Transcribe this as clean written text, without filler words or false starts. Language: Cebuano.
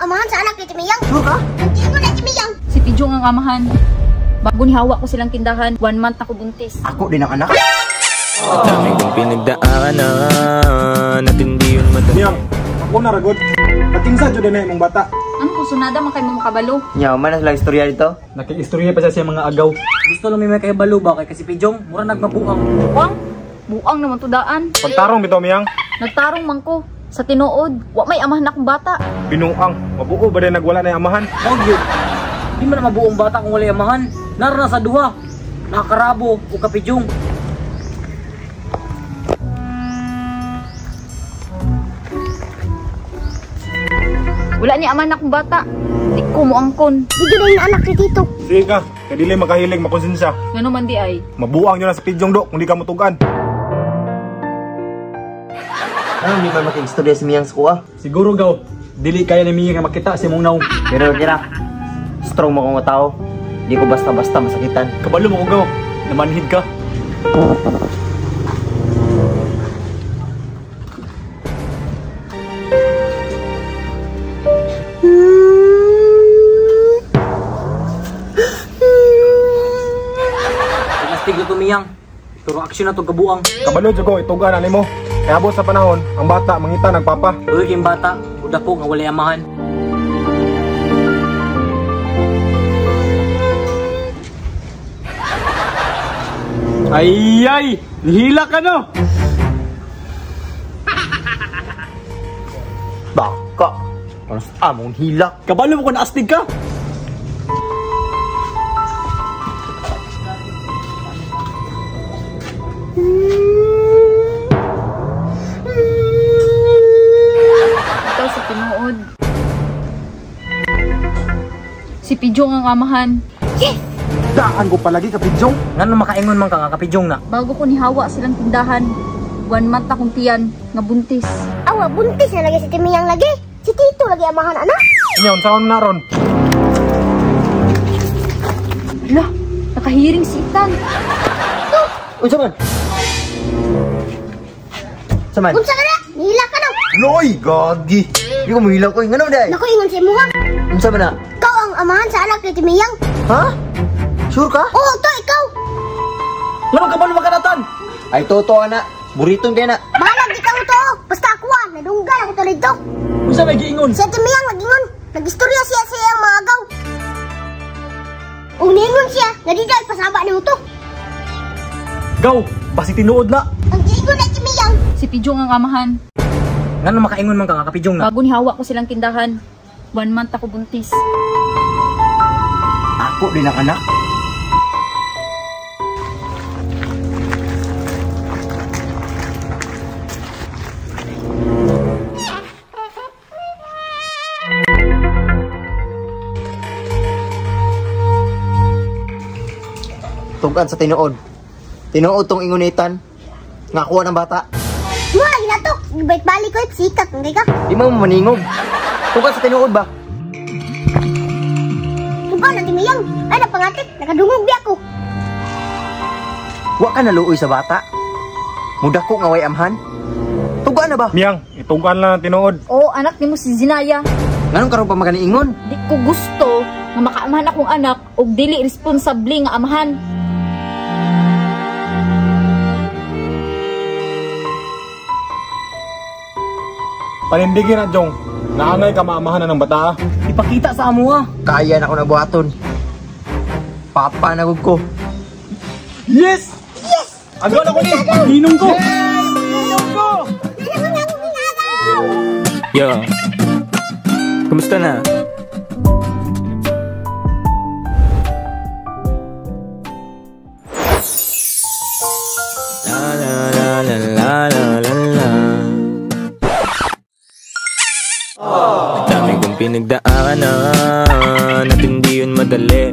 amahan sa anak ni Timiyang. Sure ka? Ang ingon na Timiyang. Si Pijong ang amahan. Bago nihawa ko silang tindahan, 1 month ako buntis. Ako din ang anak. Dami kong pinagdaanan at hindi yun madali. Miyang, ako na ragod. Patingsa jud na imong bata. Ano kung sunada man kay mo makabalo? Nya, man na sila istorya dito. Nakiistorya pa siya sa mga agaw. Gusto lang may kahibalo ba kay kasi Pijong, mura nagmabuang. Buang? Buang naman to daan. Pagtarong bitaw, Miyang. Nagtarong man ko. Sa tinuod, wa may amahan akong bata. Binuang, mabuo ba din nagwala na yung amahan? Mao gyud. Di man na mabuong bata kung walay amahan. Nara na sa duha. Nakakarabo o kapijong. Wala ni amahan akong bata. Di ko moangkon. Di gyud na anak ni Tito. Sige ka, kay dili makahilig makonsensya. Ngano man di ay? Mabuang nyo na sa Pijong do kung di ka mutugan. Ano di man makiistorya si Miyang sa kuha? Siguro gaw, dili kaya ni Miyang nga makita si mong naong. Pero kira, strong mo kong tao. Di ko basta-basta masakitan. Kabalo mo ko gaw, namanhid ka. Plastig to Miyang. Pero aksyon na to kabuang. Kabalo jud ko itugan ani mo. Kaya abot sa panahon, ang bata mangita nagpapa. Uy, kayong bata, uda ko nga walay amahan. Ay ay, nihila ka no. Baka, ano sa among hila? Kabalo mo ko naastig ka. Ikaw sa tinuod. Si Pijong ang amahan. Yes! Daan ko palagi ka Pijong. Ngano makaingon man ka nga kapijong na? Bago ko nihawa silang tindahan, 1 month akong tiyan nga buntis. Awa, buntis na lagi si Timiyang lagi. Si Tito lagi amahan anak. Nya, unsaon na ron? Lah, nakahiring si Itan. Unsa man? Unsa man? Unsa ka na? Nihila ka daw. Loy, gagi. Di ko mahila ko. Ngano day? Naku, ingon sa imuha. Unsa man na? Ikaw ang amahan sa anak ni Timiyang. Ha? Sure ka? Oo, to ikaw. Ngano kabalo makanatan? Ay, totoo na. Buriton kay na. Bahalag di ka mo to. Basta ako ah, nadunggan ako to dito. Unsa may giingon? Si Timiyang nagingon. Nagistorya siya sa iyang mga agaw. Ug niingon siya, nga di dahil pasaba nimo to. Gaw, basi tinuod na. Ang giingon na Timiyang. Si Pijong ang amahan. Ngano makaingon man ka nga kapijong na? Bago nihawa ko silang tindahan, 1 month ako buntis. Ako din ang anak. Tugan sa tinuod. Tinuod tong ingunitan. Nga kuha ng bata. Mo lagi na to. Balik-balik ko, sikat hindi ka. Di mo maningog. Tugan sa tinuod ba? Tugan na Timiyang. Ay napangatik, nakadungog biya ko. Wa ka naluoy sa bata. Mudako nga way amhan. Tugan na ba? Miyang, itugan lang ang tinuod. Oo, anak nimo si Zinaya. Nganong karon pa maganiingon? Di ko gusto nga makaamahan akong anak og dili responsable nga amahan. Panindigin na, Jong. Naangay ka maamahan na ng bata. Ipakita sa amo ah. Kaya na ako nabuhaton. Papa na gud ko. Yes! Yes! Agaw na ko ni! Ninong ko! Ninong ko! Yo, kumusta na? La la la la la la la. Dami kong pinagdaanan at hindi yun madali.